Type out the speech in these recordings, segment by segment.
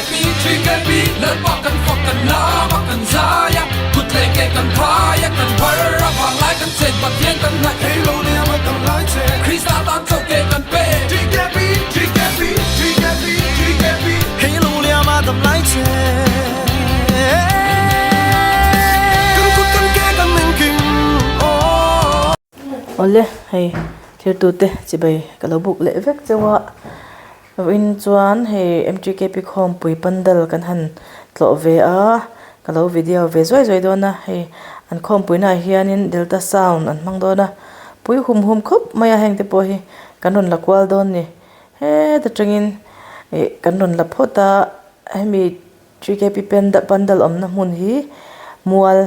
TKP TKP Lalpa kan fak kan lam a kan zai a Kut leh ke kan phai a kan phar a Vanglai kan chen Pathian kan hnaih Thei lo nia mai tam lai che Krista tan chauh ke kan pe TKP TKP TKP TKP Thei lo nia ma tam lai che Kan kut kan ke kan engkim oh. Awle hei thirtute chibai ka lo buk leh vek chauh a vawiin chuan hei M_T_K_P khawmpui pandal kan han tlawh ve a ka lo video ve zuai zuai dawn a hei an khawmpui naah hianin delta sound an hmang dawn a pui hum hum khawp mai a heng te pawh hi kan rawn la kual dawn a ni heta tangin ih kan rawn la phawt a hemi TKP pandal awmna hmun hi mual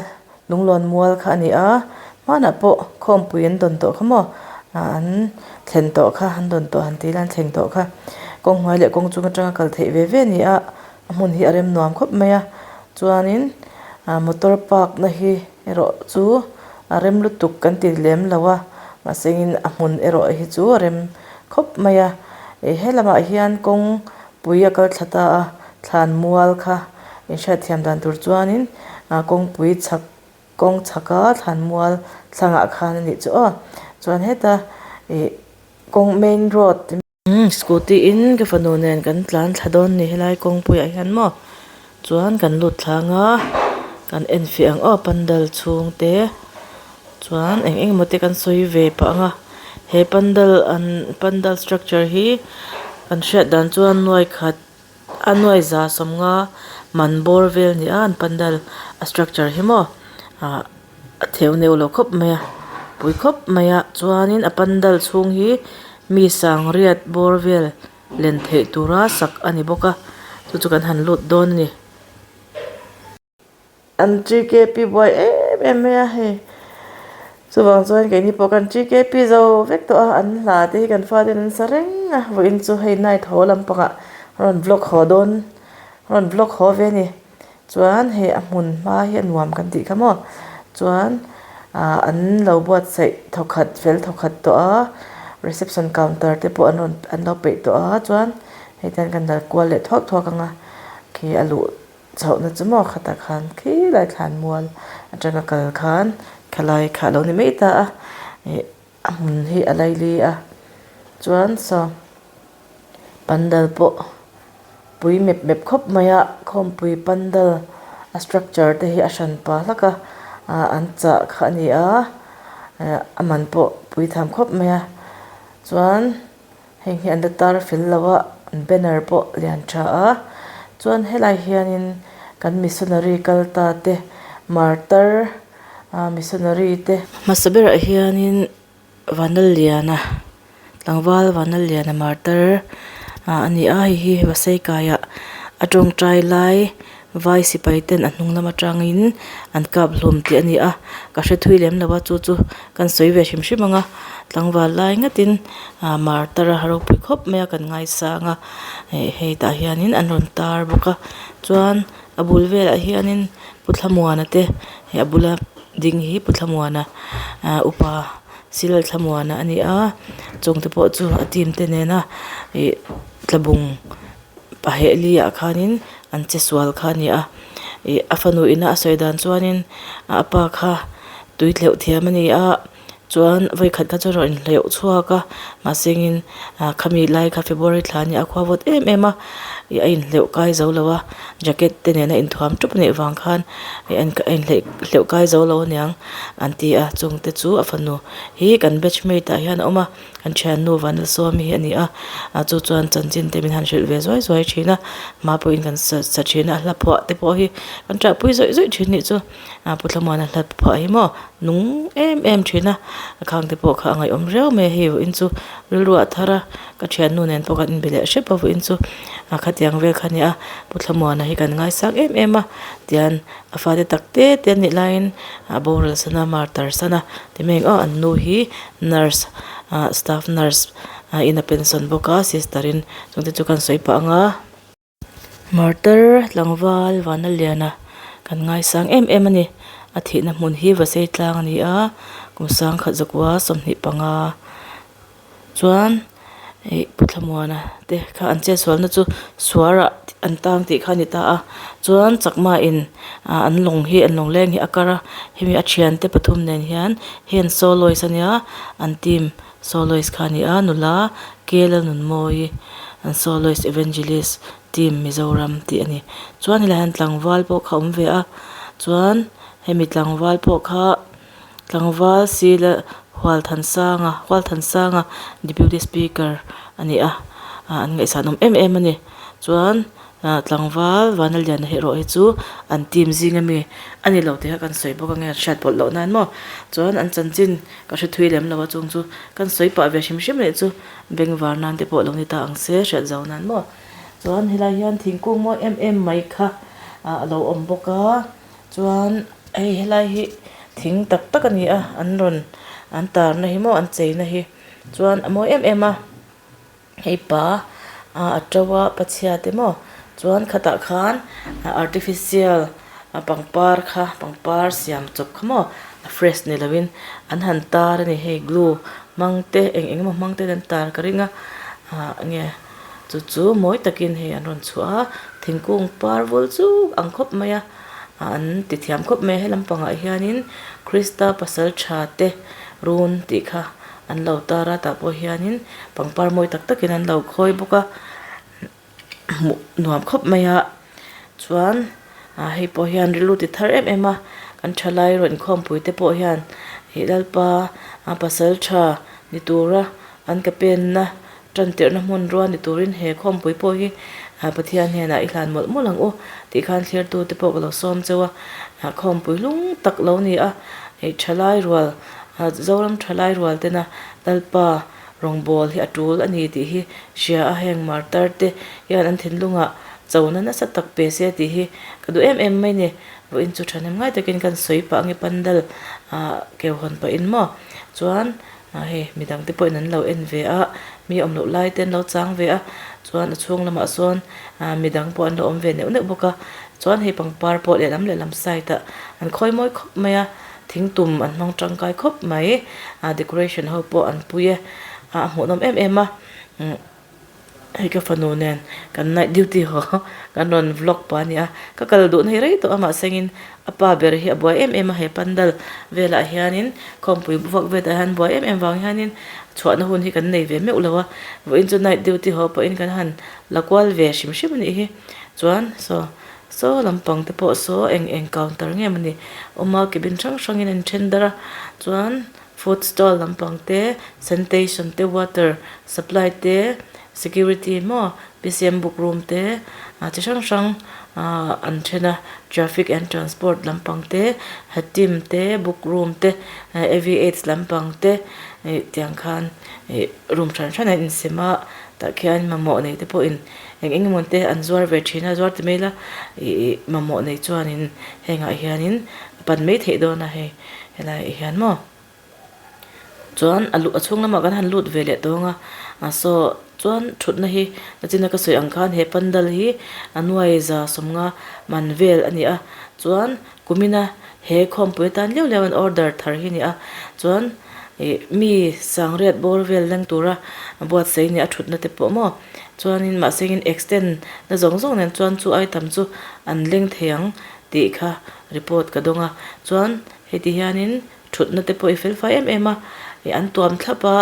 lunglawn mual kha a ni a hmanah pawh khawmpui an dawn tawh kha maw ah an thlen tawh kha an dawn tawh han tih ila an thleng tawh kha kawng hnuai leh kawng chung atanga kal theih ve ve a ni a a hmun hi a rem nuam khawp mai a chuanin ah motor park na hi erawh chu a rem lutuk kan ti lem lo a mahse in a hmun erawh hi chu a rem khawp mai a ih he lamah hian kawng pui a kal thla ta a thlan mual kha inhriatthiam dan tur chuanin ah kawngpui chhak kawng chhaka thlan mual thlangah khan a nih chu aw chuan heta ih kawng main road umm scooty in ka fanu nen kan tlan thla dawn a ni helai kawngpuiah hian maw chuan kan lut thlang a kan en fiah ang aw pandal chhung te chuan eng eng emaw te kan sawi ve pah ang a he pandal an pandal structure hi kan hriat dan chuan nuai khat a nuai za sawmnga man bawr vel a ni a an pandal a structure hi maw ah a theu neu lo khawp mai a pui khawp mai a chuanin a pandal chhung hi mi sangriat bawr vel len theih tura sak a ni bawk a chu chu kan han lut dawn a ni. An TKP buai em em mai a hei chuvang chuan keini pawh kan TKP zo vek tawh a an hla te hi kan fate in an sa reng a vawiin chu hei night haw lampangah a rawn vlog haw dawn a rawn vlog haw ve a ni chuan hei a hmun hma hi a nuam kan tih kha maw chuan ah an lo buatsaih thawkhat fel thawkhat tawh a reception counter te pawh an rawn an lo peih tawh a chuan hei te hian kan dal kual leh thuak thuak ang a khi a luh. Chhohna chu maw khatah khan khilai thlan mual atanga kal khan khalai kha alo ni mai ta a ih a hmun hi a laili a chuan saw pandal pawh pui mep mep khawp mai a khawmpui pandal a structure te hi a hran pah hlak a ah an chah kha a ni a eh a man pawh pui tham khawp mai a chuan. Heng hi an la tar fel lo a banner pawh lian tha a chuan helai hianin kan missionary kal ta te martar ah missionary te. Hmasa berah hianin Vanlalliana tlangval Vanlalliana martar ah a ni a hei hi Vaseikaiah a tawngtai lai vai sipai ten a hnung lam atangin an kap hlawm tih a ni a ka hre thui lem lo a chu chu kan sawi ve hrim hrim ang a tlangval lai ngatin ah martar a ropui khawp mai a kan ngaisang a eh hei tah hianin an rawn tar bawk a chuan a bul velah hianin pu thlamuana te hei a bula ding hi pu thlamuana ah upa silal thlamuana a ni a chung te pawh chu a team te nena ih tlabung paheh li ah khanin an che sual kha a ni a ih a fanu ina a sawi dan chuanin a pa kha tui tleuh thiam a ni a chuan vawikhat kha chu a rawn inhleuh chhuak a mahse engin ah khami lai kha february thla a ni a a khua vawt em em a ih a inhleuh kai zo lo a jacket te nena inthuam ṭup a nih vang khan ih a inhleuh hleuh kai zo lo aniang an ti a chung te chu a fanu hi kan batch mate ah hian a awm a. Kan thiannu Vanlalsawmi hi a ni a, a chu chuan chanchin te min han hrilh ve zuai zuai thin a, hma pawhin kan sa sa thin a, hla phuah te pawh hi kan ṭahpui zawih zawih thin nih chu, a Pu Thlamuana hla phuah hi maw nung em em thin a, a khang te pawh kha a ngaihawm riau mai a, hei vawiin chu rilru ah thar a, ka thiannu nen pawh kan inbe leh hrep a vawiin chu a khatiang vel kha a ni a, Pu Thlamuana hi kan ngaisang em em a, tian a fate tak te te an nih laiin a boral san a martar san a ti mai ang aw an nu hi nurse ah staff nurse ah in a pension bawk a sister in chung te chu kan sawi pah ang a. Martar tlangval Vanlalliana kan ngaisang em em a ni a thihna hmun hi Vasei tlang a ni a kum sangkhat zakua 25 chuan. Ih Pu Thlamuana te kha an chetsualna chu suarah an tang tih kha a ni ta a chuan chakma in ah an lawng hi an lawngleng hi a kar a hemi a thiante pathum nen hian hei an soloist ania an team soloist kha a ni a nula Kelanunmawii an soloist evangelist team Mizoram tih a ni chuan helaiah hian tlangval pawh kha a awm ve a chuan hemi tlangval pawh kha. Tlangval Sila Hualthansanga Hualthansanga Deputy Speaker a ni a ah an ngaihsan awm em em a ni chuan ah tlangval Vanlaliana hi erawh hi chu an team zing ami a ni lo tih kha kan sawi bawk ange an hriat pawlh loh nan maw chuan an chanchin ka hre thui lem lo a chung chu kan sawi pah ve hrim hrim leh chu bengvar nan te pawh lo ni ta ang se hriat zau nan maw chuan helai hian thingkung mawi em em mai kha ah a lo awm bawk a. Chuan hei helai hi thing tak tak a ni a an rawn an tarna hi maw an cheina hi chuan a mawi em em a hei pa ah a to a pachhia te maw chuan khatah khan artificial pangpar kha pangpar siam chawp kha maw a fresh ni lovin an han tar a ni hei glue hmang te eng eng emaw hmang ten an tar ka ring a ah enge chu chu mawi takin hei an rawn chhuah a thingkung par vul chuk ang khawp mai a. An ti thiam khawp mai a he lampangah hianin Krista pasal tha te run tih kha an lo tar a tah pawh hianin pangpar mawi tak takin an lo khawi bawk a hmuh nuam khawp mai a chuan ah hei pawh hian rilru ti thar em em a kan thalai rawn inkhawmpui te pawh hian ih lalpa pasal tha ni tura an ka penna Tan tirhna hmunrua ni turin he khawmpui pawh hi Pathian hnenah i hlan mawlh mawlh ang u tih khan thlertute pawh ka lo sawm cheu a, khawmpui lung tak lo ni a, hei thalai rual, Zoram thalai rual tena Lalpa rawngbâwl hi a tul a ni tih hi hria a, heng martar te hian an thinlungah chona nasa tak pe se tih hi ka duh em em mai ni. Vawiin chu thahnem ngai takin kan sawi pah ange pandal keuhawn pahin maw chuan Ah hei midang te pawhin an lo en ve a mi awm loh lai te an lo chang ve a chuan a chhung lamah sawn ah midang pawh an lo awm ve neuh neuh bawk a chuan hei pangpar pawh lehlam lehlam side ah an khawi mawi khawp mai a thing tum an hmang tangkai khawp mai ah decoration ho pawh an pui e ah a hmuhnawm em em a umm. Hei ka fanu nen kan night duty haw kan rawn vlog pah a ni a, ka kal duhna hi rei tawh a mahsengin a pa ber hi a buai em em a he pandal velah hianin khawmpui vak vetah hian buai em em vang hianin chhuahna hun hi kan nei ve meuh lo a, vawiin chu night duty haw pawhin kan han la kual ve hrim hrim a nih hi chuan saw saw lampang te pawh saw eng eng counter nge maw ni awm a cabin hrang hrangin an then darh a chuan. Food stall lampang te, sanitation te, water supply te, security maw P_C_M book room te ah chi hrang hrang ah an then a traffic and transport lampang te hatim te book room te A_V_AIDS lampang te ih tiang khan ih room hran hran an insem a tah khian mamawh nei te pawhin eng eng emaw te an zuar ve thin a zuar ti mai ila ih mamawh nei chuanin hengah hianin a pan mai theih dawn a hei. Helai ah hian maw chuan a luh a chhung lamah kan han lut ve leh tawng a ah saw chuan thutna hi nachina ka sawi ang khan he pandal hi a nuai za sawmnga man vel a ni a chuan kumina he khawmpui atan liau liau an order thar hi a ni a chuan ih mi sangriat bawr vel leng tura buatsaih a ni a thutna te pawh maw chuanin mahse in extend na zawng zawng nen chuan chu item chu an leng thei ang tih kha report ka dawng a chuan heti hianin thutna te pawh i fel fai em em a ih an tuam thlap a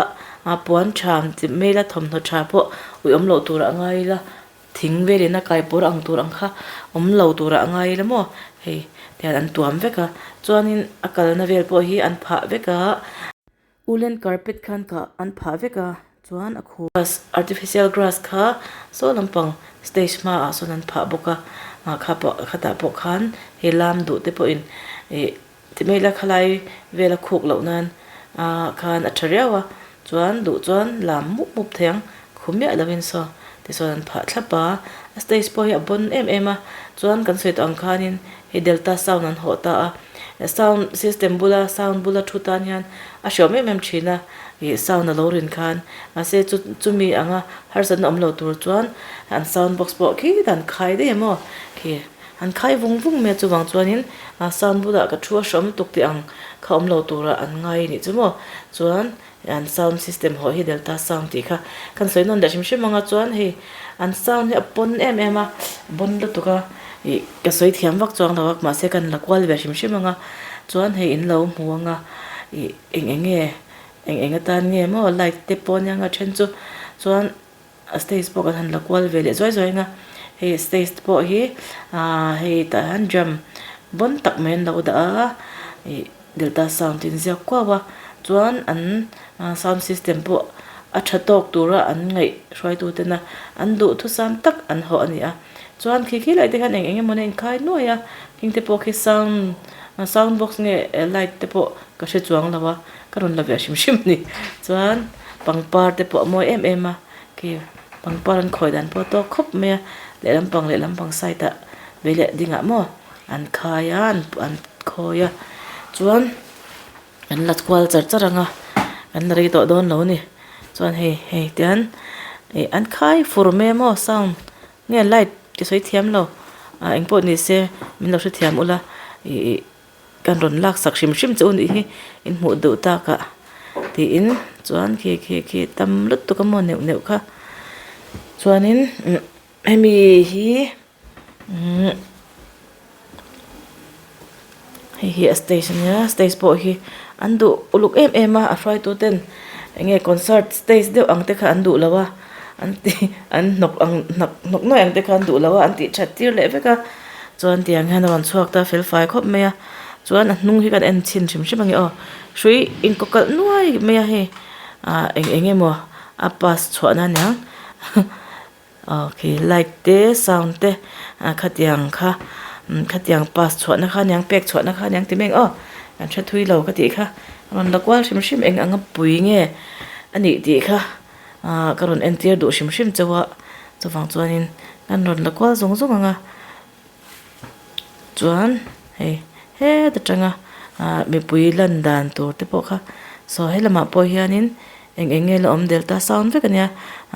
ah puan tha chi mail a thawmhnaw tha pawh ui awm loh turah a ngai ila thing velin a kai pawr ang tur ang kha awm lo turah a ngai ila maw hei tihian an tuam vek a chuanin a kalna vel pawh hi an phah vek a. Woolen carpet khan kah an phah vek a chuan a khu grass artificial grass kha saw lampang stage hmaah sawn an phah bawk a ah kha pawh khatah pawh khan hei lam duh te pawhin ih ti mai ila khalai vel a khuk loh nan ah khan a tha riau a chuan duh chuan lam mup mup thei ang khu miah lovin saw tichuan an phah thlap a a stage pawh hi a bawn em em a chuan kan sawi tawh ang khanin hei delta sound an hawh ta a. Sound system bula sound bula thu tan hian a hriawm em em thin a, ih sound a lo rin khan mahse chu chumi anga harsatna awm lo tur chuan an sound box pawh khi dan khai daih em aw khi an khai vung vung mai a chuvang chuanin sound bulah ka thu a hriawm lutuk tih ang kha awm lo tura an ngai a nih chu maw chuan. An sound system hawh hi Delta sound tih kha kan sawi nawn leh hrim hrim ang a chuan hei an sound hi a pawn em em a bawn lutuk a ih ka sawi thiam vak chuang lo a mahse kan la kual ve hrim hrim ang a chuan hei in lo hmu ang a ih eng eng nge eng eng atan nge maw light te pawh ania ang a then chu chuan a stage pawh kan han la kual ve leh zuai zuai ang a hei stage te pawh hi ah hei tah hian drum bawn tak mai an lo dah a ih delta sound tih inziak kuau a chuan an sound system pawh a tha tawk tura an ngaih hruaitu tena an duhthusam tak an hawh a ni a chuan khi khi lai te khan eng eng emaw na inkhai nuai a heng te pawh khi sound sound box nge light te pawh ka hre chuang lo a. Ka rawn la ve hrim hrim a ni. Chuan pangpar te pawh a mawi em em a, khi pangpar an khawi dan pawh a tawk khawp mai a, lehlam pang lehlam pang side ah vei leh ding ah maw an khai a an khawi a, chuan an la kual char char ang a, an la rei tawh dawn lo a ni. Chuan hei hei tian ih an khai fur mai a maw sound nge light ka sawi thiam lo ah engpawh ni se min lo hrethiam ula ih ih. Kan rawn laksak hrim hrim che u nih hi in hmuh duh takah tiin chuan khi khi khi tam lutuk a maw neuh neuh kha chuanin umm hemi hi umm hei hi a stage a nia stage pawh hi an duh uluk em em a a hruaitu ten eng nge concert stage deuh ang te kha an duh lo a an ti an hnawk ang hnawk hnawk nuai ang te kha an duh lo a an tih that tir leh vek a. Chuan tiang hian a rawn chhuak ta fel fai khawp mai a chuan a hnung hi kan en chhin hrim hrim ang e aw hrui inkawk kalh nuai mai a hei ah eng eng emaw a pass chhuah na aniang aw khi light te sound te ah khatiang kha khatiang pass chhuah na kha aniang pek chhuah na kha aniang ti mai ang aw kan hre thui lo ka tih kha a rawn la kual hrim hrim eng anga pui nge a nih tih kha ah ka rawn entir duh hrim hrim chauh a chuvang chuanin kan rawn la kual zung zung ang a chuan hei heta tanga ah mipui lan dan tur te pawh kha saw he lamah pawh hianin eng eng nge la awm delta sound vek ania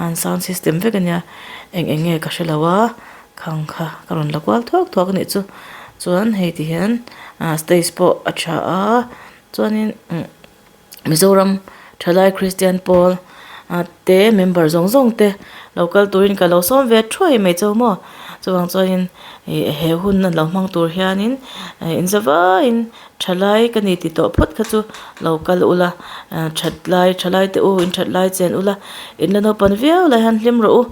an sound system vek ania eng eng nge ka hrelo a khang kha ka rawn la kual thuak thuak anih chu chuan hei ti hian ah stage pawh a tha a chuanin umm. Mizoram thalai Kristian pawl te member zawng zawng te lo kal turin ka lo sawm ve thuai mai chau maw chuvang chuanin ih he hun a lo hmang tur hianin in za vaiin thalai ka ni ti tawh phawt kha chu lo kal ula that lai thalai te u in that lai chen ula in la naupan viau lai hian hlim rawh u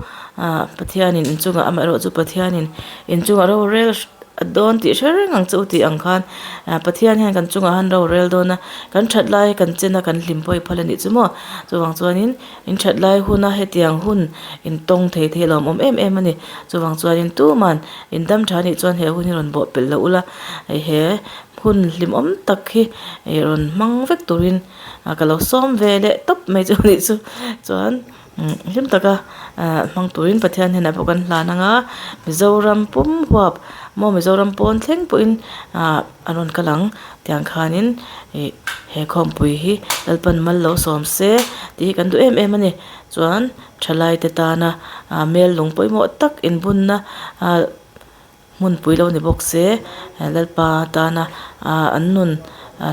ah Pathianin inchungah amaherawhchu Pathianin inchungah rorel. A dawn tih hre reng ang che u tih ang khan ah Pathian hian kan chungah han rorel dawn a, kan that lai kan chen a kan hlim pawh i phal a nih chu maw? Chuvang chuanin in that lai huna hetiang hun in tawng thei thei a lawmawm em em a ni. Chuvang chuanin tuman in dam tha nih chuan he hun hi rawn bawh pelh loh ula, he hun hlimawm tak hi rawn hmang vek turin ka lo sawm ve leh tawp mai chu a nih chu. Chuan. Hlim taka hmang turin Pathian hnenah pawh kan hlan ang a, Mizoram pum huap maw Mizoram pawn thleng pawhin ah a rawn kal ang tiang khanin ih he khawmpui hi Lalpan mal lo sawm se tih hi kan duh em em a ni. Chuan thalai te tana ah mel lung pawimawh tak inbunna ah Hmunpui lo ni bawk se, Lalpa tana an nun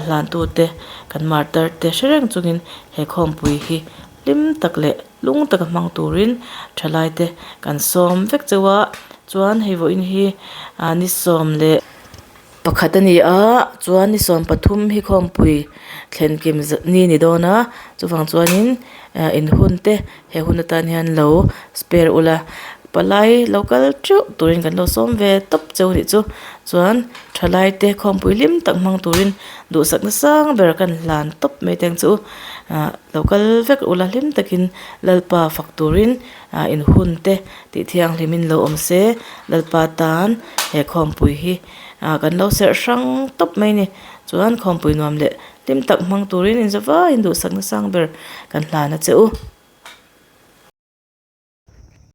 hlantute kan martar te hre reng chungin he khawmpui hi hlim tak leh lung taka hmang turin thalaite kan sawm vek chauh a, chuan hei vawiin hi ni sawm leh pakhat a ni a, chuan ni 13 hi khawmpui thlenkim ni ni dawn a, chuvang chuanin inhun te He hun atan hian lo spare ula palai lo kal teuh turin kan lo sawm ve tawp cheu nih chu chuan thalai te khawmpui hlim tak hmang turin duhsak na sang ber kan hlan tawp mai te ang chu ah lo kal vek ula hlim takin lalpa fak turin ah in hun te tih thianghlim in lo awm se lalpa tan he khawmpui hi ah kan lo serh hrang tawp mai a ni chuan khawmpui nuam leh hlim tak hmang turin inzavaiin duhsak na sang ber kan hlan a che u.